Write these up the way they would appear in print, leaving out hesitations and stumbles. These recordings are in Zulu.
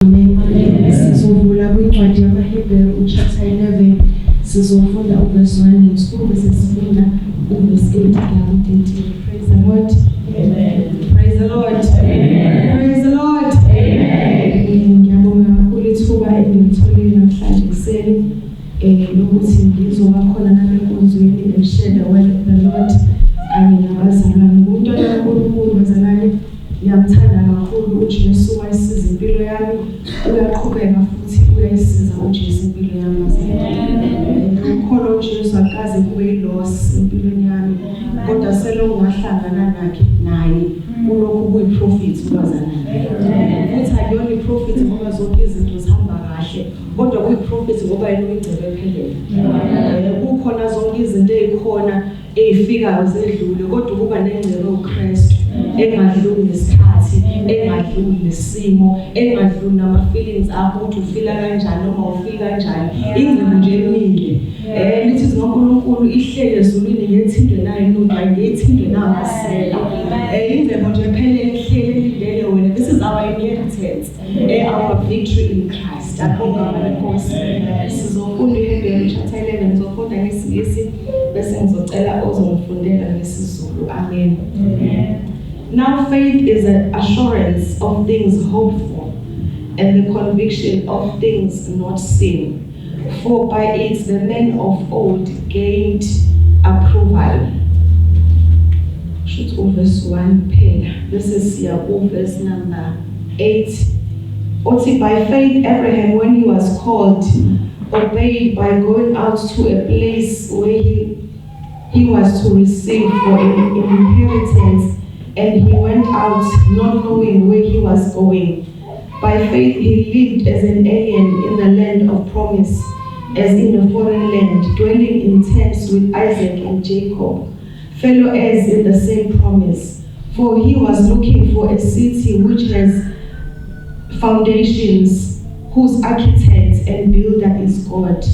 Amen. Sizovula kwincwadi yamaHebheru uchapter 11 sizofunda uverse 1 and 2 bese sifunda uverse 8 kuya ku-13. Praise the Lord. Amen. Praise the Lord. Amen. Praise the Lord. Amen. Ngiyabonga kakhulu ithuba engilitholile namhlanje ekuseni lokuthi ngizoba khona nami enkonzweni and share the word of the Lord kanye nabazalwane. Ngumntwana kaNkulunkulu bazalwane. Ngiyamthanda kakhulu uJesu wayisiza impilo yami, uyaqhubeka futhi uyayisiza uJesu impilo yami bazalwane. Ukholo uJesu akaze kube yiloss empilweni yami, kodwa selokhu ngahlangana nakhe naye kulokhu kuyiprofit bazalwane. Futhi akuyona iprofit ngoba zonke izinto zihamba kahle, kodwa kuyiprofit ngoba yena uyingcebo ephelele. Kukhona zonke izinto ezikhona ey'fikayo zedlule kodwa ukuba nengcebo uKristu engadluli nesikhathi engadluli nesimo engadluli nama-feelings akho ukuthi ufila kanjani noma ufili kanjani ingcebo nje emile lithi zikaNkulunkulu ihlele ezulwini ngethindwe nayo inundu ayingethindwe namasela ingcebo nje ephelele ihlele elindele wena. This is our inheritance, our victory in Christ. Akubonga lenkosi. Sizofunda iHebheru chapter 11, ngizofunda ngesiNgisi bese ngizocela ozongifundela ngesiZulu. Amen. Amen. Now faith is an assurance of things hoped for and the conviction of things not seen. For by it the men of old gained approval. Shoot verse 1 phela. Bese siya ku verse number 8. Othi by faith Abraham, when he was called, obeyed by going out to a place where he was to receive for an inheritance, and he went out not knowing where he was going. By faith he lived as an alien in the land of promise, as in a foreign land, dwelling in tents with Isaac and Jacob, fellow heirs in the same promise. For he was looking for a city which has foundations, whose architect and builder is God.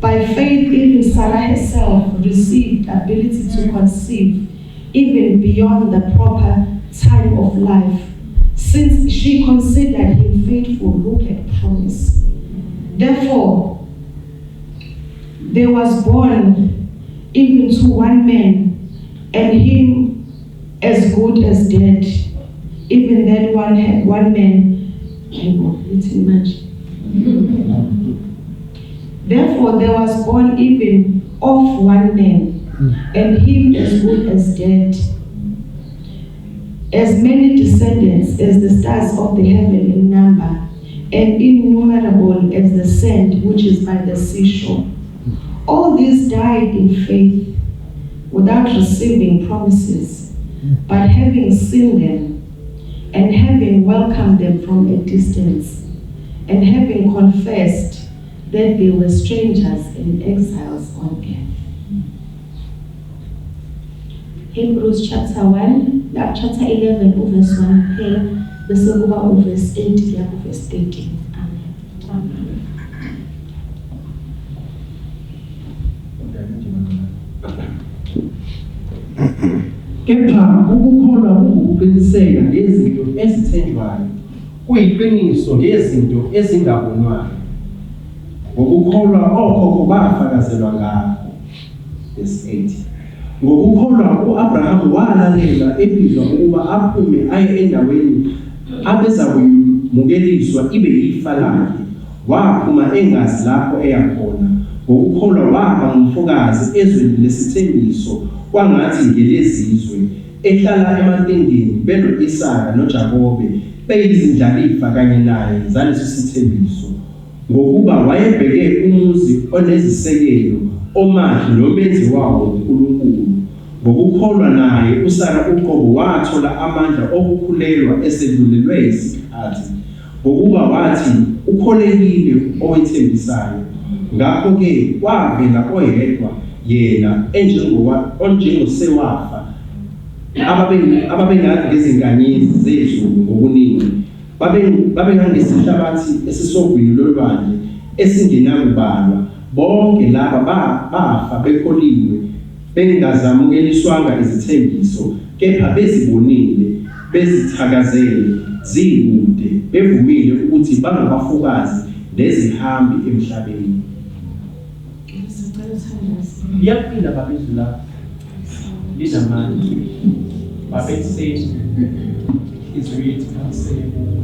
By faith even Sarah herself received ability to conceive, even beyond the proper time of life, since she considered him faithful who had promised. Therefore, there was born even to one man, and him as good as dead, even that one man. Hayibo, lithini manje? Therefore there was born even of one man, and him as good as dead, as many descendants as the stars of the heaven in number, and innumerable as the sand which is by the seashore. All these died in faith, without receiving promises, but having seen them, and having welcomed them from a distance, and having confessed that they were strangers and exiles on earth. Hebrews chapter 1, chapter 11, uverse 1 kuphela, bese kuba uverse 8 kuya kuverse 13. Amen. Amen. Kepha ukukholwa kungukuqiniseka ngezinto ezithenjwayo, kuyiqiniso ngezinto ezingabonwayo. Ngokukholwa okhokho bafakazelwa ngakho. Verse 8. Ngokukholwa u-Abrahamu walalela ebizwa ukuba aphume aye endaweni abezakuyimukeliswa ibe yifa lakhe. Waphuma engazi lapho eya khona. Ngokukholwa waba ngumfokazi ezweni lesithembiso kwangathi ngelezizwe, ehlala ematendeni beno-Isaka noJakobe beyizindlalifa kanye naye zaleso sithembiso. Ngokuba wayebheke umuzi onezisekelo, omakhi nomenzi wawo nguNkulunkulu. Ngokukholwa naye uSara uqobo wathola amandla okukhulelwa esedlulelwe yisikhathi, ngokuba wathi ukholekile owethembisayo. Ngakho-ke kwavela oyedwa yena enjengowa onjengosewafa ababengangezinkanyezi zezulu ngobuningi, babengangesihlabathi esisogwini lolwandle esingenakubalwa. Bonke laba bafa bekholiwe, bengazamukeliswanga izithembiso, kepha bezibonile, bezithakazele zikude. bevumile ukuthi bangabafokazi nezihambi emhlabeni. Sicela uthandaze. Liyaphila Baba izwi lakho, linamandla. Baba ekuseni inhliziyo yethu iphakamisele kuwe.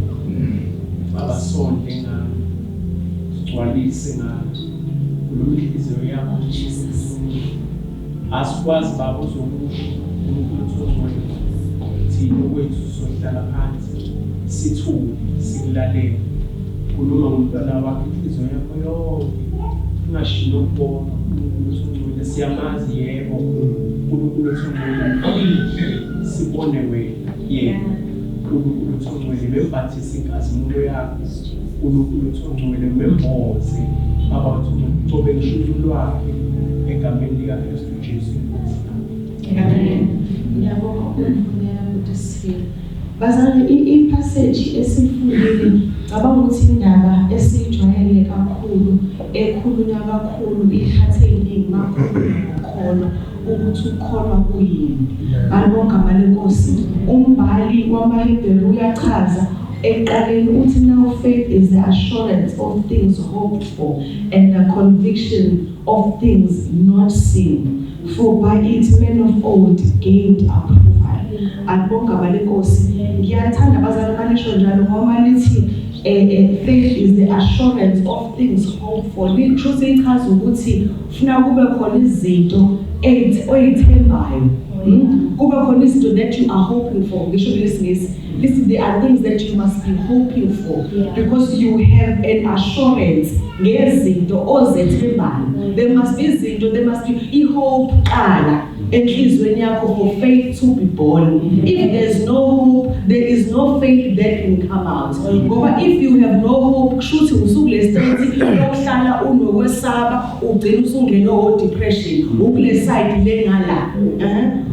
Baba sonde ngalo, sigcwalise ngalo. Khuluma inhliziyo yakho Jesus. Asikwazi Baba uzokusho uNkulunkulu ongcwele. Thina okwethu sizohlala phansi sithule sikulalele. Khuluma ngomntwana wakho inhliziyo yakho yonke. Ungashiyi nokubonga uNkulunkulu ongcwele. Siyamazi yebo uNkulunkulu ongcwele. Sibone wena yena. uNkulunkulu ongcwele membathise inkazimulo yakho. uNkulunkulu ongcwele memboze Baba uthi ugcobe ngisho ulwakhe egameni likaKristu Jesu inkosi. Amen. Ngiyabonga ukufundela ukuthi sifike. Bazalwane i-passage esifundile cabanga ukuthi indaba esijwayele kakhulu ekhulunywa kakhulu ikhathi eziningi makhulunywa ngokukholwa ukuthi ukukholwa kuyini. Alibonga igama lenkosi. Umbhali wamaHebheru uyachaza ekuqaleni uthi now faith is the assurance of things hoped for and the conviction of things not seen. For by it men of old gained approval. Alibonga igama lenkosi. Ngiyathanda bazalwane malisho njalo ngoba lithi faith is the assurance of things hoped for. Lisho ichaza ukuthi funa kube khona izinto oyithembayo. Kube khona izinto that you are hoping for. Ngisho kulesingisi. Listen, there are things that you must be hoping for because you have an assurance ngezinto ozethembayo. There must be izinto, there must be i-hope qala enhliziyweni yakho for faith to be born. If there's no hope, there is no faith that can come out. Ngoba if you have no hope, kushuthi usukule state yokuhlala unokwesaba, ugcina usungena o depression, ukule side lengala.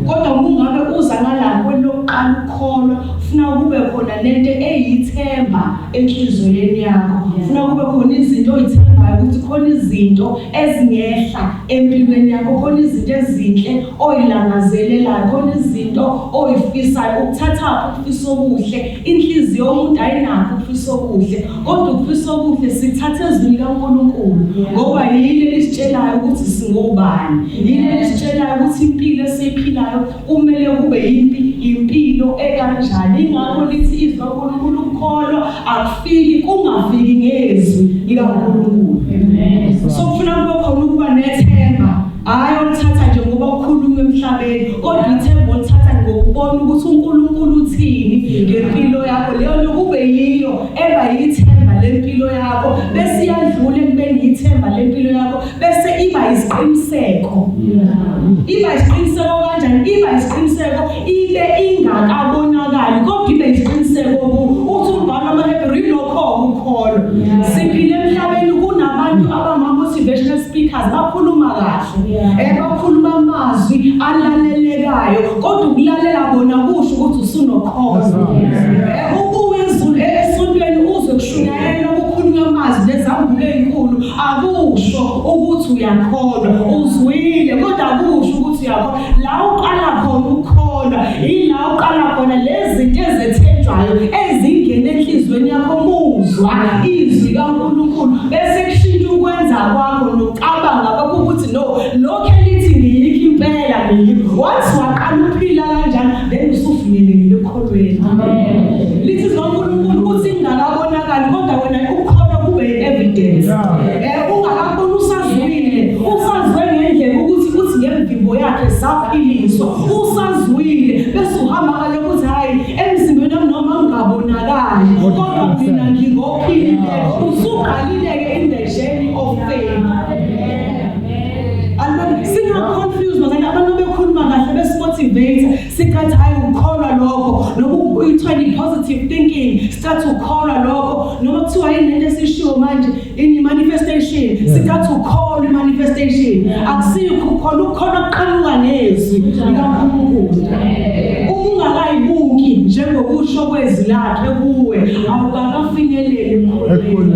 Kodwa uma ungabe uza ngala kwelokuqala ukukholwa, funa kube khona lento eyithemba enhliziyweni yakho. Funa kube khona izinto oyithembayo ukuthi khona izinto ezingehla empilweni yakho, khona izinto ezinhle oyilangazelelayo, khona izinto oyifisayo. Ukuthatha ukufisa okuhle, inhliziyo yomuntu ayinakho ukufisa okuhle, kodwa ukufisa okuhle sikuthatha ezwini likaNkulunkulu, ngoba yile lisitshelayo ukuthi singobani, yile lisitshelayo ukuthi impilo esiyiphilayo kumele kube yimpi impilo ekanjani. Ingakho lithi izwi likaNkulunkulu ukukholwa akufiki kungafiki ngezwi likaNkulunkulu. So kufuna kube khona ukuba nethemba, hayi olithatha nje ngoba ukhuluma emhlabeni, kodwa ithemba olithatha ngokubona ukuthi uNkulunkulu uthini ngempilo yakho. Leyo nto kube yiyo eba yithemba lempilo yakho, bese iyadlula ekubeni yithemba lempilo yakho, bese iba isiqiniseko. Iba isiqiniseko kanjani? Iba isiqiniseko ibe ingakabonakali, kodwa ibe isiqiniseko uthi umbhalo wamaHebheru yilokho ukukholwa. Siphile emhlabeni kunabantu abama-motivational speakers, bakhuluma kahle, bakhuluma amazwi alalelekayo, kodwa ukulalela bona kusho ukuthi usunokholo. Ukuya esontweni uzwe kushunyayelwa kukhulunywa amazwi nezambulo ezinkulu, akusho ukuthi uyakholwa. Uzwile kodwa akusho ukuthi uyakholwa. La uqala khona ukukholwa ila uqala khona lezi zinto ezethenjwayo ezingena enhliziyweni yakho muzwa izwi likaNkulunkulu, bese kushintsha ukwenza kwakho nokucabanga kwakho ukuthi no, lokho elithi ngiyikho impela ngiyikho. Once waqala ukuphila kanjani, then usufinyelelile ekukholweni. Lithi uNkulunkulu ukuthi ingakabonakali, kodwa wena ukukholwa kube i-evidence. Ungakaboni usazwile, usazwe ngendlela ukuthi uthi ngemvimbo yakhe saphiliswa, usazwile bese uhamba ngalokho ukuthi hayi emzimbeni wami noma ngingabonakali kodwa mina ngingophilile. Usuqalile-ke in the journey of faith. Singa-confuse bazalwane, abantu bekhuluma kahle besimotivate, sicathi hayi ukukholwa lokho, noma kuthiwa ni-positive thinking, sicathi ukukholwa lokho, noma kuthiwa yini lento esishiwo manje in manifestation, sicathi ukukholwa i-manifestation. Akusikho ukukholwa, ukukholwa kuqhamuka nezwi likaNkulunkulu. Uma ungakayibuki njengokusho kwezwi lakhe kuwe, awukakafinyeleli ekukholweni.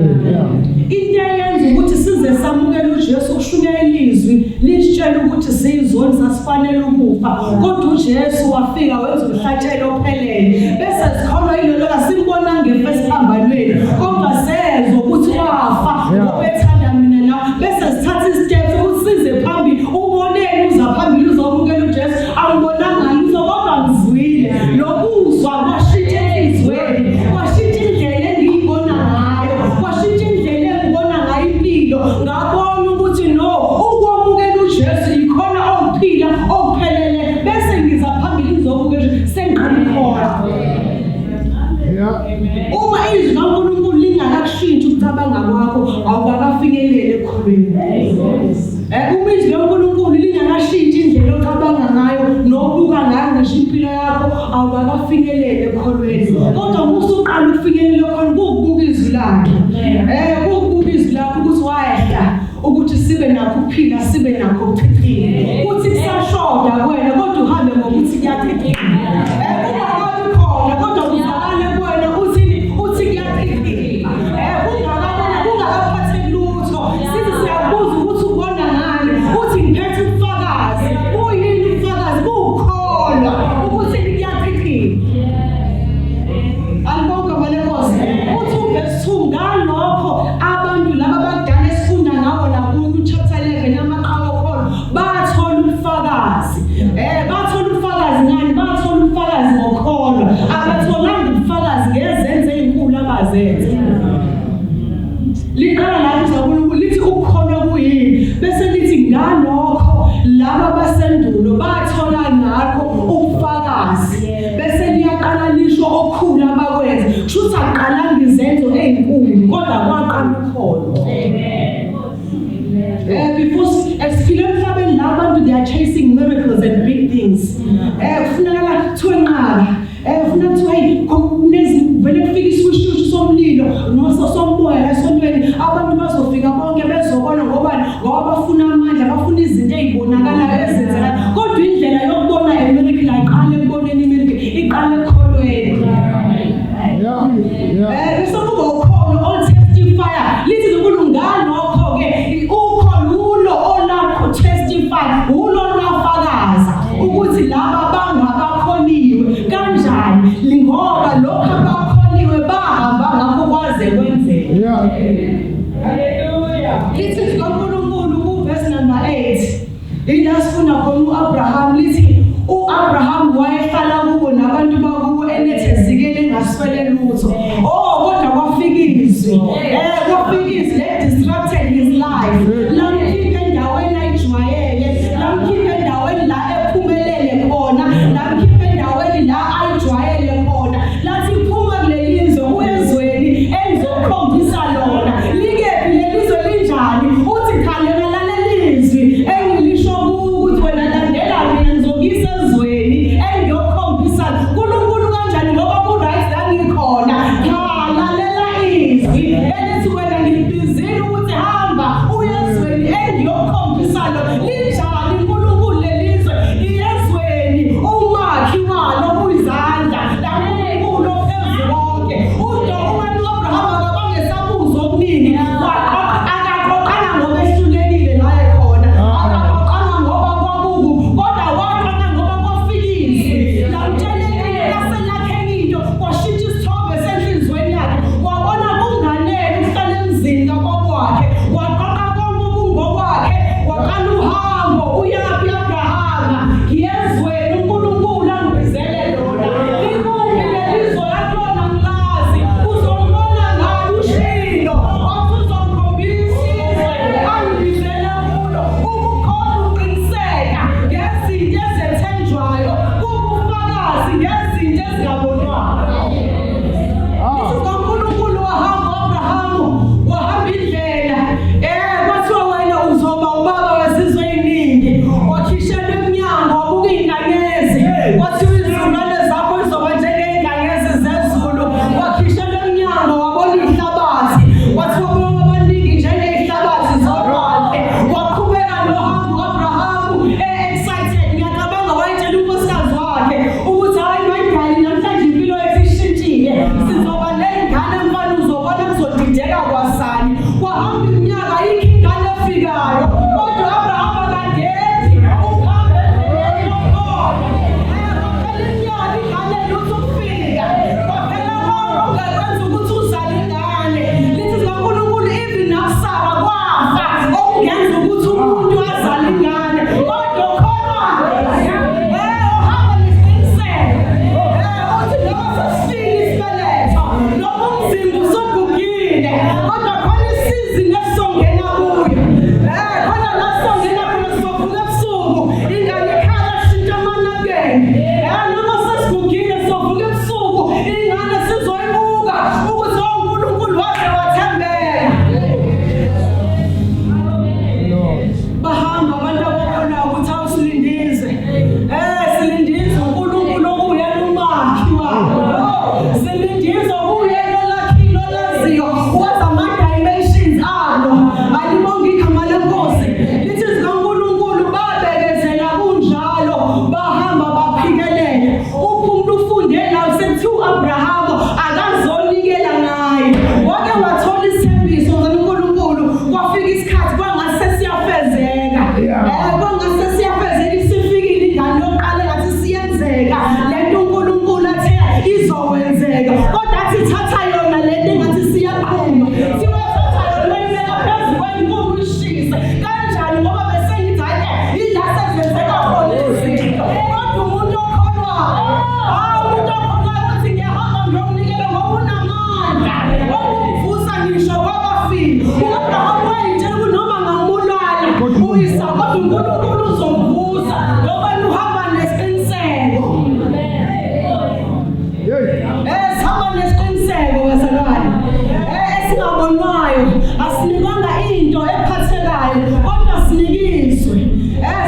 Into eyenza ukuthi size samukele uJesu ukushunyayela izwi lisitshela ukuthi siyizoni, sasifanele ukufa, kodwa uJesu wafika wenza umhlatshelo ophelele. Bese sikholwa yilolo, asimbonanga ngefa esiphambanweni, kodwa sezwa ukuthi wafa ngoba ethanda mina nawe. Bese sithatha i-steps ukuthi size phambili. Uboneni uza phambili uzobukela uJesu? Angibonanga lutho, kodwa ngizwile. Lokuzwa kwashintsha enhliziyweni, kwashintsha indlela engiyibona ngayo, kwashintsha indlela engibona ngayo impilo. Ngabona ukuthi no, ukwamukela uJesu ikhona okuphila okuphelele. Bese ngiza phambili ngizobukela, sengiqala ukukholwa. Uma izwi kaNkulunkulu lingakakushintshi ukucabanga kwakho, awukakafinyeleli ekukholweni. Uma izwi laNkulunkulu lingakashintshi indlela ocabanga ngayo nobuka ngayo ngisho impilo yakho, awukakafinyeleli ekukholweni. Kodwa uma usuqala ukufinyelela khona, kuwukubuka izwi lakhe, kuwukubuka izwi lakhe ukuthi wayehla ukuthi sibe nakho ukuphila, sibe nakho ukuchichima, kuthi kusashoda kuwena kodwa uhambe ngokuthi kuyachichima. Kungakabi khona kodwa kuzwakale kuwena uthini, uthi kuyachichima. Kungakabona, kungakaphatheki lutho, sithi siyakubuza ukuthi ubona ngani, uthi ngiphethe ubufakazi. Kuyini ubufakazi? Kuwukholwa ukuthi kuyachichima. Alibonke amalenkosi. Uthi uverse 2, ngalokho abantu laba abadala esifunda ngabo la ku-chapter 11, amaqhawe okholo, bathola ubufakazi. Bathola ubufakazi ngani? Bathola ubufakazi ngokholwa. Abatholanga ubufakazi ngezenzo ey'nkulu abazenza. Liqala lapho uNkulunkulu lithi ukukholwa kuyini, bese lithi ngalokho laba basendulo bathola ngakho ubufakazi, bese liyaqala lisho okukhulu abakwenza. Kusho ukuthi akuqalanga izenzo ey'nkulu, kodwa kwaqala ukholo. Before esiphila emhlabeni la abantu, they are chasing miracles and big things. Kufunakala kuthiwe nqaba, kufuna kuthiwa hey, vele kufika isishushu somlilo noma somoya la esontweni, abantu bazofika bonke bezobona. Ngobani? Ngoba bafuna amandla, bafuna izinto ey'bonakalayo ezenzekayo. Kodwa indlela yokubona a miracle ayiqale ekuboneni i-miracle, iqale ekukholweni. Bese kuba ukholo olu-testify. Lithi uNkulunkulu ngalokho-ke ukholo ulo olakho testify, ulo lwafakaza ukuthi laba bangabakholiwe. Kanjani? Ngoba lokho abakholiwe bahamba ngakho kwaze kwenzeka. Lithi likaNkulunkulu ku-verse number 8, ila sifunda khona u-Abraham, lithi u-Abraham wayehlala kubo nabantu bakubo enethezekile, engaswele lutho. Oh, kodwa kwafika izwi, kwafika izwi le disrupted his life, lamkhipha endaweni ayijwayele, lamkhipha endaweni la ephumelele khona, lamkhipha endaweni la ayijwayele khona, lathi phuma kuleli zwe uye ezweni engizokukhombisa lona. Likephi leli zwe? Linjani? Uthi cha, lena laleli izwi engilisho kuwe ukuthi wena landela mina, ngizokuyisa ezweni engiyokukhombisa. uNkulunkulu kanjani? Ngoba ku-right la ngikhona. Cha, lalela izwi elithi wena ngikubizile ukuthi hamba uye ezweni engiyokukhombisa lona. Linjani uNkulunkulu lelizwe? Iyezweni umakhi walo kuyizandla laNkulunkulu ophezu konke. Udo umuntu u-Abraham akabange esabuzwa okuningi. isithembiso uNkulunkulu kwafika isikhathi kwangase siyafezeka. Kwangase siyafezeka isifikile ingane yokuqala ngathi siyenzeka lento uNkulunkulu athe izokwenzeka kodwa athi thatha yona lento engathi siyaqhuma siwathatha yona uyibeka phezu kwenkukhu ishise kanjani ngoba bese ngithi hhayi ila sezenzeka khona izinto kodwa umuntu okholwayo hawu umuntu okholwayo ukuthi ngiyahamba ngiyomnikela ngoba unamandla okumvusa ngisho kwabafile u-Abraham wayitshela ukuthi noma ngambulala u-Isaka kodwa uNkulunkulu uzomvusa ngoba uhamba nesiqiniseko. Sihamba nesiqiniseko bazalwane. Esingabonwayo asinikwanga into ephathekayo kodwa sinikizwe.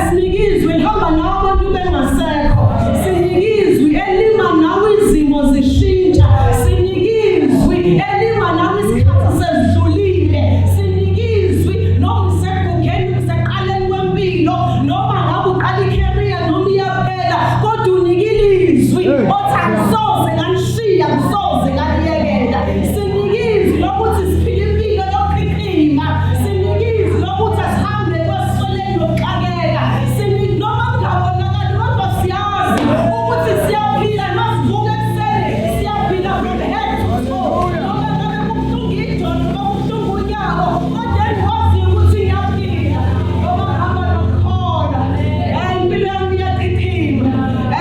Sinikizwe ihamba nawe abantu bengasekho. Sinikizwe elima nawe izimo zishintsha. Sinikizwe elima nawe isikhathi sesidlulile. Sinikizwe noma usegugeni useqaleni kwempilo noma ngabe uqala i-career noma iyaphela kodwa unikile izwi othi angisoze nganishiya ngisoze nganiyekela. Sinikizwe lokuthi siphila impilo yokuqhiqhima. Sinikizwe lokuthi asihambe kwesweleni nokuxakeka. Noma kungabonakali kodwa siyazi ukuthi siyaphila masivuka ekuseni siyaphila from head to toe. Noma ngabe kubuhlungu idolo noma kubuhlungu unyawo kodwa engikwaziyo ukuthi ngiyaphila ngoba ngihamba nokukholwa. Impilo yami iyachichima.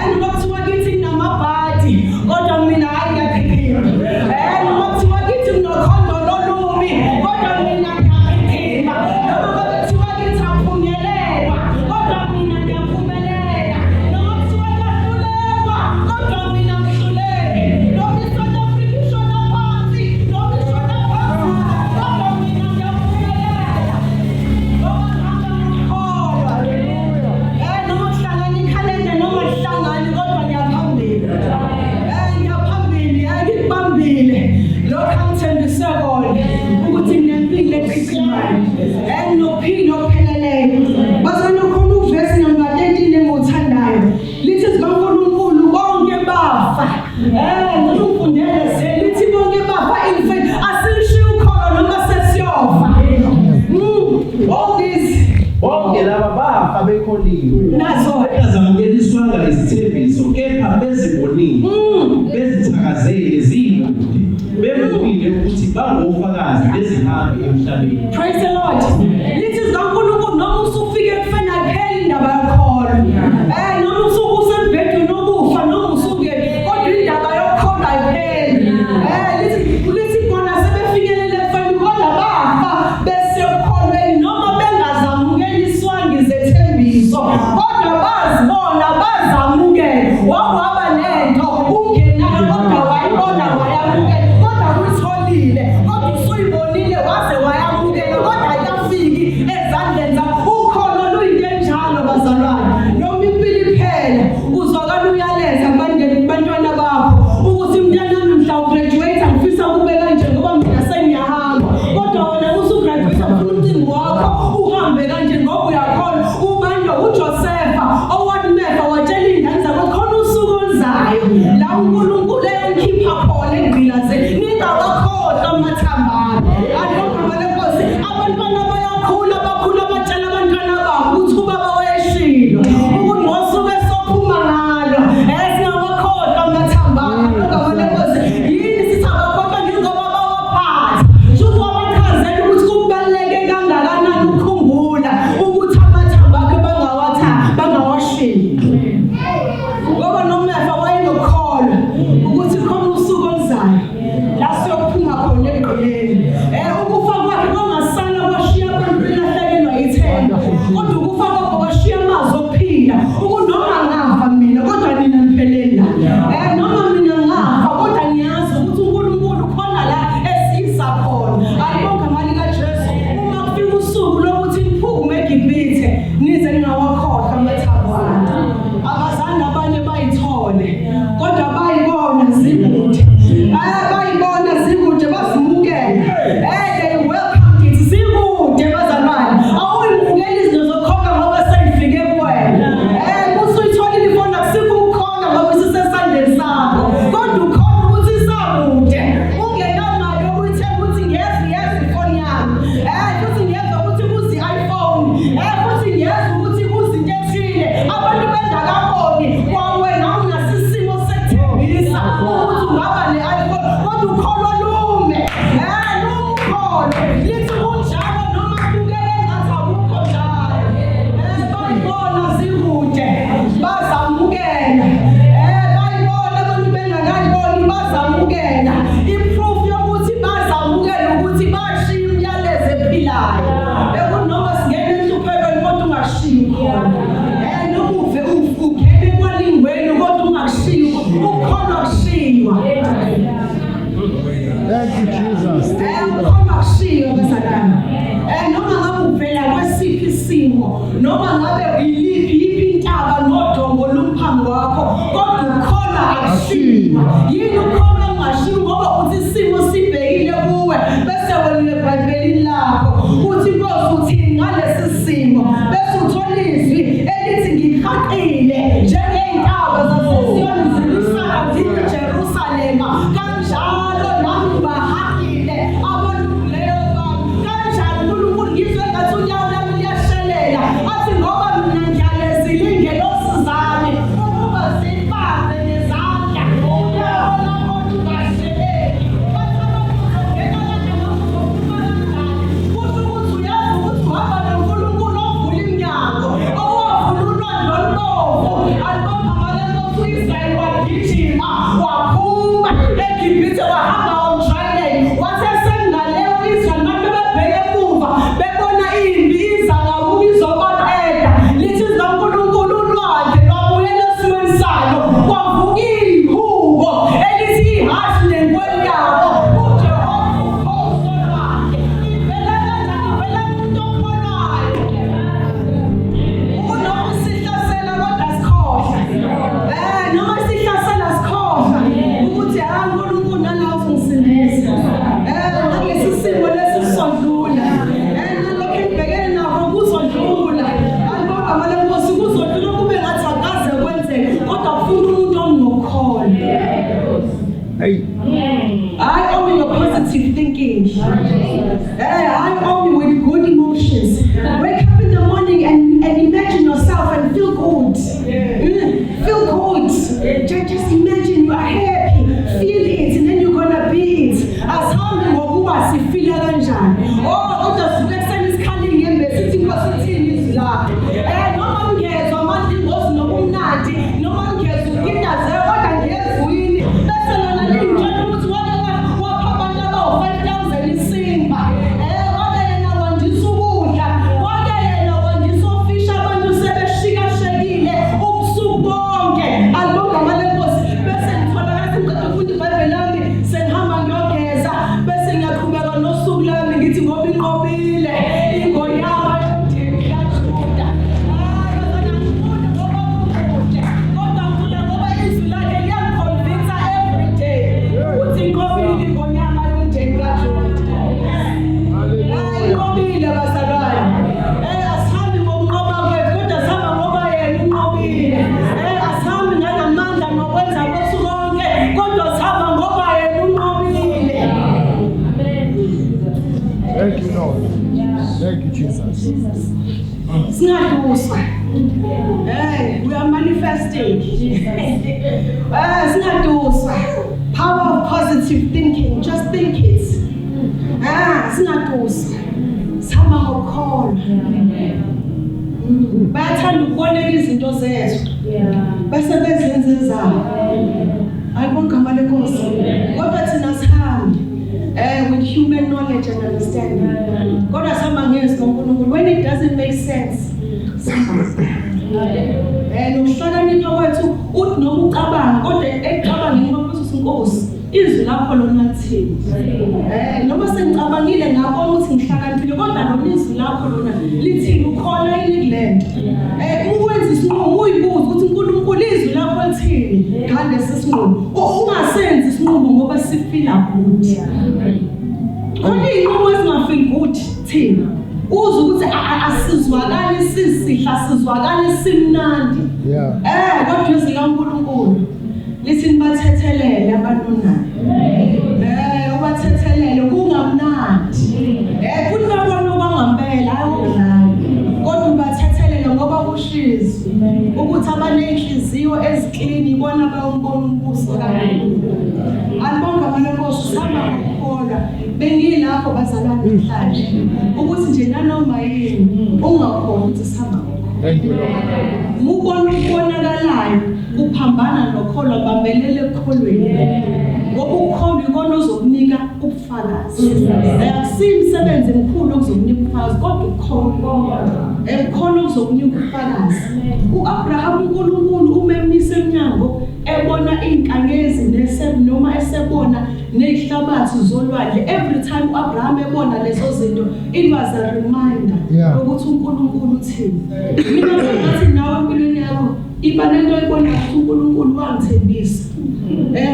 Noma kuthiwa kithi kunamabhadi kodwa mina hhayi ngiyachichima. Noma kuthiwa kithi kunokhondolo olubi kodwa mina ngiyachichima. Noma ngabe kuthiwa kithi akuphunyelelwa kodwa mina ngiyaphumelela. Noma kuthiwa kuyahlulekwa kodwa mina ngihluleki. Noma i-South Africa ishona phansi noma ishona phezulu kodwa mina ngiyaphumelela. Ngoba ngihamba ngokukholwa. Noma kuhlangana ikhalenda noma lihlangani kodwa ngiyaphambili. Ngiyaphambili, ngikubambile. Lokho angithembise kona ukuthi nginempilo echichimayo. Nginophilo okupheleleyo. Bazalwane khona uvesi number 13 engiwuthandayo. Lithi zikaNkulunkulu bonke bafa. Ngicela ungifundele ze lithi bonke bafa in faith. Asilishiye ukholo noma sesiyofa. All these Bonke laba bafa bekholiwe. Nazo. Bengazamukeliswanga izithembiso kepha bezibonile. Bezithakazele zikude. Bevumile ukuthi bangofakazi bezihambi emhlabeni. Praise the Lord. Lithi zikaNkulunkulu noma usufike ekufeni ayipheli indaba yokholo. Noma usuke usembhedeni wokufa noma usuke kodwa indaba yokholo ayipheli. Lithi bona sebefinyelele ekufeni kodwa bafa besekholweni noma bengazamukeliswanga izethembiso kodwa bazibona bazamukela. Wawaba nento ungenayo kodwa wayibona wayamukela kodwa uyitholile kodwa usuyibonile waze wayamukela kodwa ayikafiki ezandleni zakho. Ukholo luyinto enjalo bazalwane. Noma impilo iphela uzwakala uyaleza kubantwana bakho ukuthi mntanami mhla ugraduate ngifisa ukube kanje ngoba mina sengiyahamba kodwa wena usugraduate ufuna umcimbi wakho uhambe kanje ngoba uyakholwa. Ubani uJosepha owathi watshela ingane zakho khona usuku oluzayo la uNkulunkulu eyongikhipha khona egqilazeni ningawakhohlwa amathambo ami. Alibongwe lenkosi. Abantwana bayakhula bakhula batshela abantwana babo ukuthi ubaba wayeshilo ukuthi ngosuku esophuma ngalo singawakhohlwa amathambo ami. Alibongwe lenkosi. Yini sithi abakhohlwa njengoba bawaphatha shuthi wabachazela ukuthi kubaluleke kangakanani ukukhumbula ukuthi amathambo akhe bangawashiyi. Ngoba noMefa wayenokukholwa ukuthi khona usuku oluzayo la siyophuma khona egqileni. Ukufa kwakhe kwangasala kwashiya abantu belahlekelwa ithemba kodwa ukufa kwakhe kwashiya amazwi okuphila ukuthi noma ngafa mina kodwa nina niphelele la. Noma mina ngafa kodwa ngiyazi ukuthi uNkulunkulu khona la esiyisa khona. Alibonge amali kaJesu. Uma kufika usuku lokuthi niphume eGibhithe nize ningawakhohlwa amathambo ami. Abazange abanye bayithole kodwa bayibona zikude. Bayibona zikude bazimukela. They welcomed it zikude bazalwane. Awuyimukeli izinto zokukhokha ngoba seyifike kuwena. Usuyitholile ifoni akusikho ukukhona ngoba isisesandleni sakho. Kodwa ukhona ukuthi isakude. Ungenamali yokuyithenga ukuthi ngiyezi ifoni Noma ngabe iliphi iphi intaba nodongo lumphambi kwakho, kodwa ukukholwa akushiywa. Yini ukukholwa kungashiyi? Ngoba uthi isimo sibhekile kuwe, bese wena eBhayibhelini lakho uthi Nkosi uthini ngalesi simo, bese uthola izwi elithi ngihaqile njengey'ntaba zaseSiyoni zilwisana ziyiJerusalema, kanjalo nami ngibahaqile abalungileyo bami. Kanjani uNkulunkulu? Ngizwe ngathi unyawo lami liyashelela, athi ngoba mina ngiyalezile iy'ngelosi zami ukuba zibambe ngezandla, unyawo lakho lungasheleli. Bathi abantu uzongena kanjani noma uzophuma kanjani? Kusho ukuthi uyazi ukuthi uhamba noNkulunkulu ovula iminyango, owavula ulwandle olubomvu. Alibonga amalenkosi, u-Israyeli wagijima waphuma eGibhithe, wahamba on dry land. Wathi esengale u-Israyeli, bantu bebebheke emuva bebona impi iza ngakubo izobaqeda, lithi zikaNkulunkulu ulwandle lwabuyela esimweni salo, kwavuka ihubo elithi ihhashi nenkweli yabo uJehova ukhosi olwandle. Ivela kanjani? Ivela kumuntu okholwayo. Noma sihlasela kodwa sikhohlwa, noma sihlasela sikhohlwa ukuthi ha, uNkulunkulu nala uzongisindisa, nalesi simo lesi sizodlula, nalokho engibhekene nakho kuzodlula. Alibonga amalenkosi, kuzodlula kube ngathi akaze kwenzeke, kodwa kufuna umuntu onokukholwa. Hey. Hayi only your positive thinking. Hayi only with good emotions. Wake up in the morning and imagine yourself and feel good. Feel good. Just imagine you are happy. Feel it and then you're gonna be it. Asihambi ngokuba sifila kanjani. Oh, kodwa sivuka ekuseni sikhala iy'nyembezi sithi Nkosi ithini izwi lakho. Noma ngingezwa amadlingozi nobumnandi, noma ngingezwa ukukitazeka, kodwa ngiyezwini. Bese lona lingitshela ukuthi wake wapha abantu abawu-5,000 isinkwa. Wake yena wandisa ukudla, wake yena wandisa ofisha abantu sebeshikashekile ubusuku bonke. Alibonga amalenkosi. Bese ngitholakala sengiqeda ukufunda iBhayibheli lami, sengihamba ngiyogeza, bese ngiyaqhubeka nosuku lami ngithi ngoba inqobile ingonyama yomndeni kaJuda. Hayi bazalwane, angifuni ngoba kukuhle, kodwa ngifuna ngoba izwi lakhe liyangiconvince every day ukuthi inqobile ingonyama yomndeni kaJuda. Hayi, inqobile bazalwane. Asihambi ngokunqoba kwethu, kodwa sihamba ngoba yena unqobile. Asihambi nganamandla nokwenza kwethu konke, kodwa sihamba ngoba yena unqobile. Thank you, Lord. Thank you, Jesus. Singaduswa. Hey, we are manifesting. Singaduswa. Power of positive thinking. Just think it. Ah, singaduswa. Sihamba ngokukholwa. Bayathanda ukuboleka izinto zethu bese bezenza ezabo. Ayibonke igama lenkosi. Kodwa thina sihambi with human knowledge and understanding. Kodwa sihamba ngezwi kaNkulunkulu. When it doesn't make sense, nokuhlakanipha kwethu uthi noma ucabanga, kodwa ekucabangeni kwakho uthi Nkosi izwi lakho lona lithini? Noma sengicabangile ngabona ukuthi ngihlakaniphile, kodwa lona izwi lakho lona lithini? Ukhona yini kulento? Ukwenza isinqumo uyibuze ukuthi uNkulunkulu izwi lakho lithini ngalesi sinqumo. Ungasenzi isinqumo ngoba sifila good. Khona iy'nqumo ezingafeel good thina. Uzwe ukuthi asizwakali sisihle, asizwakali simnandi. Kodwa izwi kaNkulunkulu lithi nibathethelele abanonayo. Ubathethelele kungamnandi. Futhi babona okwangampela, hayi okudlala. Kodwa ubathethelele ngoba kusho ukuthi abaney'nhliziyo eziklini ibona bayombona umbuso kaNkulunkulu. Alibonga amalenkosi, sihamba ngokukholwa. Bengilapho bazalwane namhlanje ukuthi nje nanoma yini ungakholwa ukuthi sihamba ngokukholwa. Thank you, Lord. Mubona ukubonakalayo kuphambana nokholwa, bambelele ekukholweni. Ngoba ukukholwa ikona ozokunika ubufakazi. Akusiyo imisebenzi emikhulu okuzokunika ubufakazi, kodwa ukukholwa. Ukukholwa okuzokunika ubufakazi. U-Abraham uNkulunkulu uma emisa emnyango ebona iy'nkanyezi noma esebona Nezihlabathi zolwandle. Every time uAbraham ebona lezo zinto, it was a reminder ukuthi uNkulunkulu uthini. Mina ngathi nawe empilweni yakho iba nento oyibona ukuthi uNkulunkulu wangithembisa.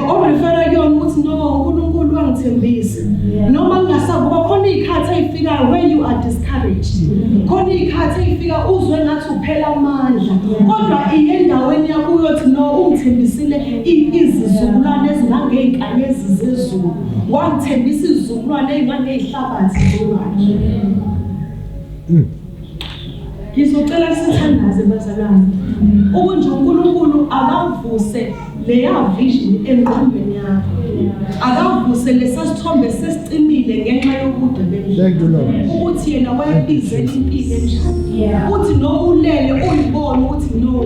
Orefera kuyona ukuthi no, uNkulunkulu wangithembisa. Noma kungasakuba khona izikhathi ezifikayo where you are discouraged. Khona izikhathi ezifika uzwe ngathi uphela amandla. Kodwa iye endaweni yakho uyothi no, ungithembisile izizukulwane ezingangezinkanyezi zezulu. Wangithembisa izizukulwane ezingangezihlabathi zolwandle. Ngizocela sithandaze bazalwane. Ukunje uNkulunkulu akavuse leya vision engqondweni yakho. Akavuse lesasithombe sesicimile ngenxa yobude bendlela. Thank you, Lord. Ukuthi yena wayebizela impilo enjani. Uthi noma ulele uyibone ukuthi no,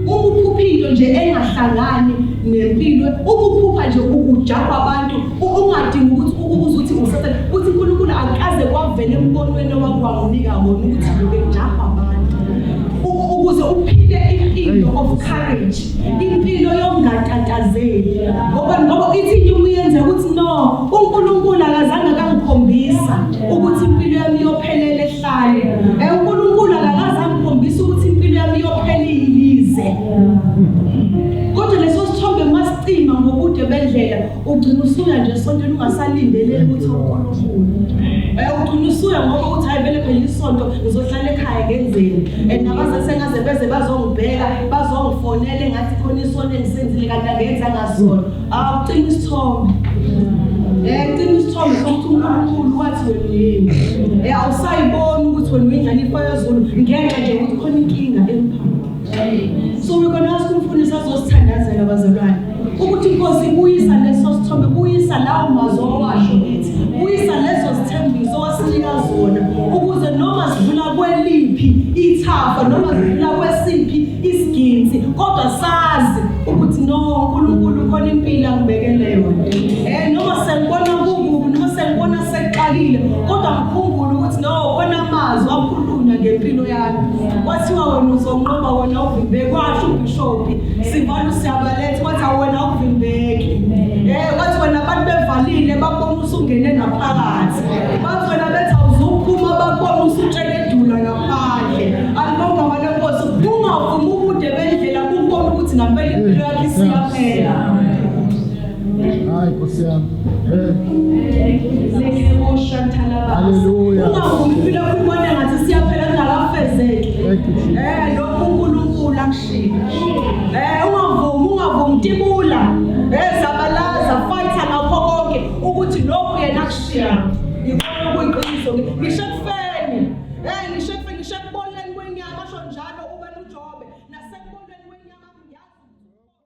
uma uphupha into nje engahlangani nempilo, uma uphupha nje ujabha abantu, ungadingi ukuthi uzuthi usathane, uthi uNkulunkulu akaze kwavela embonweni owakwanginika wona ukuthi lobe ngijabha abantu. Ukuze uphile impilo of courage, impilo yokungatatazeli. Ngoba ithi into uyenze ukuthi no, uNkulunkulu akazange akangikhombisa ukuthi impilo yami iyophelela ehlane. uNkulunkulu akakaze angikhombisa ukuthi impilo yami iyophelilize. Kodwa leso sithombe masicima ngobude bendlela, ugcina usuya nje esontweni ungasalindele ukuthi uNkulunkulu. Ugcina usuya ngoba uthi hayi vele phela isonto ngizohlala ekhaya ngenzeni. Nabaze sengaze beze bazongibheka, bazongifonela engathi khona isonto engisenzile kanti angenza ngasona. Awucima isithombe. Cima isithombe sokuthi uNkulunkulu wathi wena yini. Awusayiboni ukuthi wena uyindlalifa yezulu ngenxa nje ukuthi khona inkinga emphakathini. So we're gonna ask umfundisi azosithandazela bazalwane ukuthi inkosi ibuyisa leso sithombe, buyisa lawo mazwi owasho kithi, buyisa lezo zithembiso owasinika zona, ukuze noma sidlula kweliphi ithafa noma sidlula kwesiphi isiginsi, kodwa sazi ukuthi no, uNkulunkulu khona impilo angibekele yona. Noma sengibona kukubi, noma sengibona sekuxakile, kodwa ngikhumbule ukuthi no, khona amazwi akhulunywa ngempilo yami. Kwathiwa wena uzonqoba, wena uvimbeki. Kwasho uBishop Sivalo siyabaletha, wathi wena uvimbeki. Wathi wena abantu bevalile bakubona usungene ngaphakathi. Bathi wena bethi awuzuphuma bakubona usutshele edula ngaphandle. Alibonga wena Nkosi, ungavumi ubude bendlela ukubona ukuthi ngampela impilo yakho isiyaphela. Hayi Nkosi yami. Hallelujah. Ungavumi impilo yakho ubone ngathi siyaphela kungakafezeki. Thank you, Jesus. Lokhu uNkulunkulu akushiya.